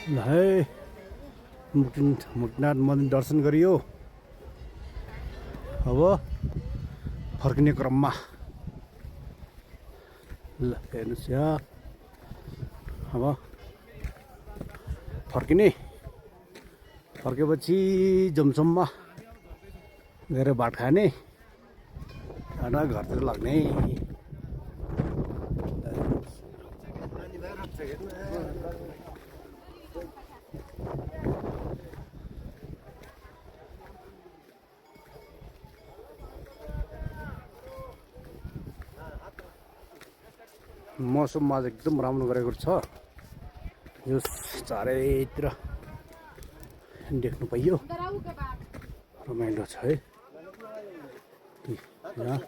ल है मुक्तिनाथ मन्दिर दर्शन गरियो। अब फर्किने क्रममा ल हेर्नुहोस् यहाँ अब फर्केपछि जमसममा गएर भात खाने अनि घरतिर लाग्ने। मौसम आज एकदम राम्रो गरेको छ। यो चारैतिर देख्नु पाइयो, रमाइलो छ है। यहाँ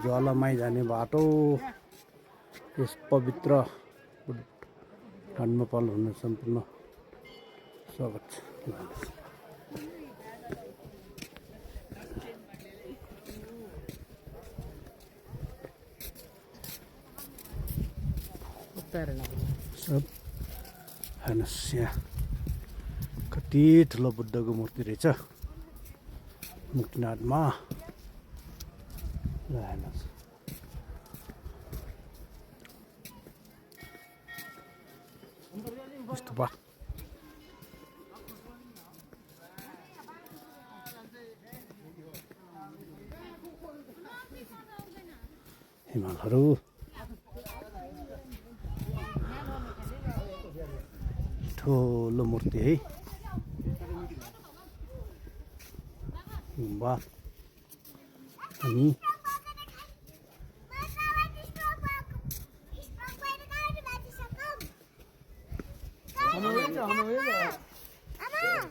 ज्वालामाई जाने बाटो, यस पवित्र ठाउँमा पाल हुन सम्पूर्ण स्वागत छ। सब हेर्नुहोस् यहाँ कति ठुलो बुद्धको मूर्ति रहेछ मुक्तिनाथमा। ल हेर्नुहोस् यस्तो बा हिमालहरू ठुलो मूर्ति है। गुम्बा अनि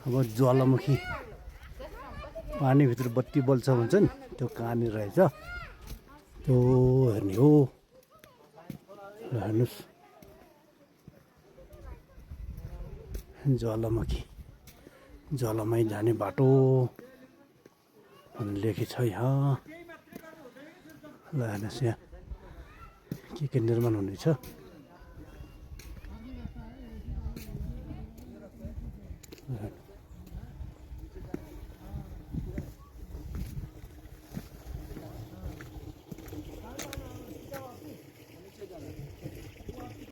अब ज्वालामुखी पानीभित्र बत्ती बल्छ भन्छन्, त्यो कहाँनिर रहेछ त्यो हेर्ने हो। ल हेर्नुहोस् ज्वालामाई जाने बाटो भनेर लेखेको छ यहाँ। ल हेर्नुहोस् यहाँ के निर्माण हुँदैछ।